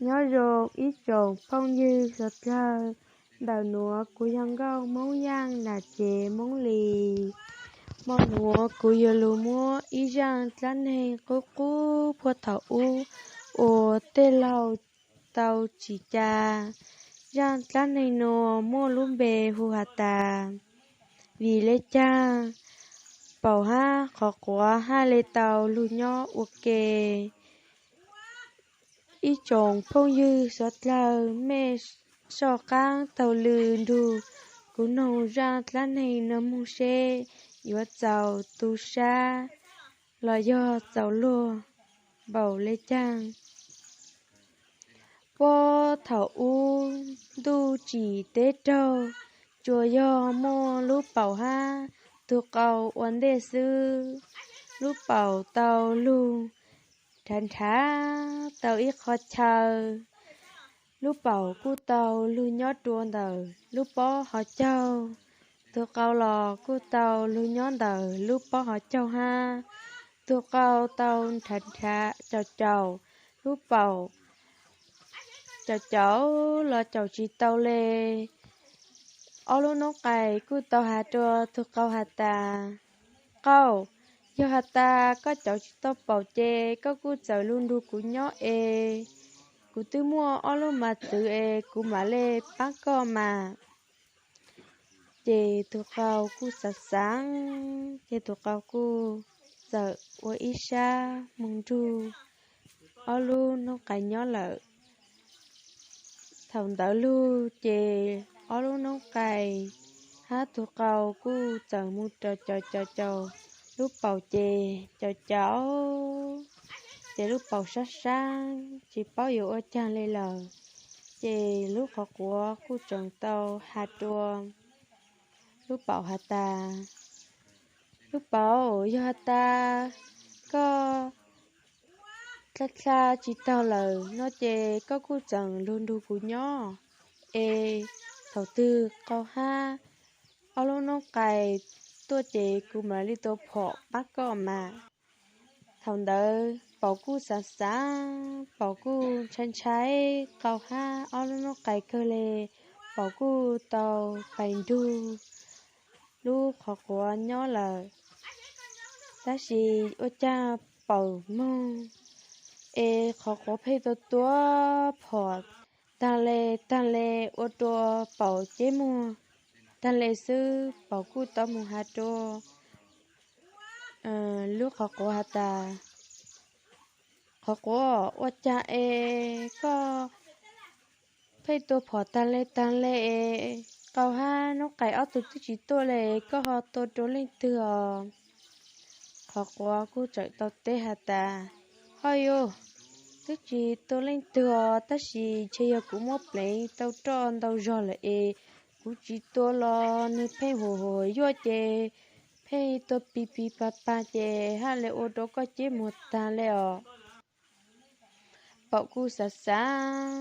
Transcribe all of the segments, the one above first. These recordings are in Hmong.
Nyob zoo ib tsoom phooj ywg suav dlawg, ntawm nuav kuv yog nkauj Hmoob Yaaj nam tsev Hmoob Lis. Mo nuav kuv yuav lug muab ib zaaj dlaab neeg qub qub puag thaum ub uas tej laug tau tsim ca. Zaaj dlaab neeg nuav muaj lub npe hu has tas, vim le caag Paum hab Qhov Quav hab le tau lug nyob ua ke. Ib tsoom phooj ywg suav dlawg, mej soj qaab taug lw nrug kuv noog zaaj dlaab neeg nuav moog seb yuav txaus tu sab los yog txaus luag npaum le caag. Puag thaum ub ntuj tsim teb raug, tsuas yog muaj lub paum hab tug qau ua ntej xwb. Lub paum tau lug nrhav nrhav tau ib qho chaw. Lub paum kuj tau lug nyob rua ntawm lub pob hov caug. Tug qau los kuj tau lug nyob ntawm lub pob hov caug hab. Tug qau tau nrhav nrhav caum caum lub paum, caum caum los caum tsis tau le. Ob lub noob qais kuj tau has rua tug qau has tas, qau, yog has tas koj caum tsis tau paum ces koj kuj txawm lug nrug kuv nyob es kuv twb muaj ob lub mas txwv es kuv mam le paab koj mas. Ces tug qau kuj xaav xaav, ces tug qau kuj txawm ua ib sab moog nrug ob lub noob qais nyob lawm. Thaum ntawd lug ces ob lub noob qais hab tug qau kuj txawm moog rau caum caum caum lub paum ces caum caum, ces lub paum sab sab tsis paub yuav ua caag le lawm. Ces lub qhov quav kuj tseem tau has rua lub paum has tas, lub paum, yog has tas koj dlha dlha tsis taug lawm no ces koj kuj txawm lug nrug kuv nyob es thaum twg qau hab ob lub noob qais tuaj ces kuv mam li tua phom paab koj mas. Thaum ntawd paum kuj xaav xaav, paum kuj ntshai ntshai qau hab ob lub noob qais kawg le. Paum kuj tau pais nrug lub qhov quav nyob lawm. Tab sis ua caag paum moog es qhov quav pheej tua tua phom taag le taag le ua rua paum ceb muag taag le xwb. Paum kuj tau moog has rua lub qhov quav has tas, qhov quav, ua caag es koj pheej tua phom taag le taag le es qau hab noob qais ob tug twb tsis tuaj le, koj ho tua rua leej twg os? Qhov quav kuj txawm tau teb has tas, hoj yug, twb tsis tua leej twg os, tab sis ntshe yog kuv muab pleev tau roj ntau zog lawm es kuv tsis tua los nwg pheej huam huam yuaj ces pheej tua pig pig pag pag ces hab le ua rua koj ceb muag taag le os. Paum kuj xaav xaav,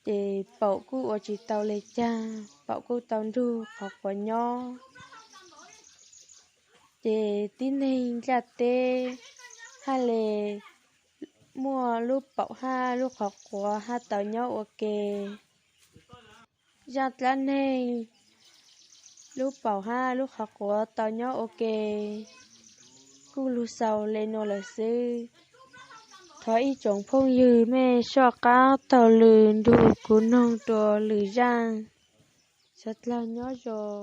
ces paum kuj ua tsis tau le caag, paum kuj tau nrug qhov quav nyob. Ces tib neeg nplaj teb hab le muaj lub paum hab lub qhov quav hab tau nyob ua ke. Zaaj dlaab neeg lub paum hab lub qhov quav tau nyob ua ke kuj lug xaus le nuav lawm xwb. Thov ib tsoom phooj ywg mej soj qaab taug lw nrug kuv noog rua lwm zaaj. Sawv dlawg nyob zoo.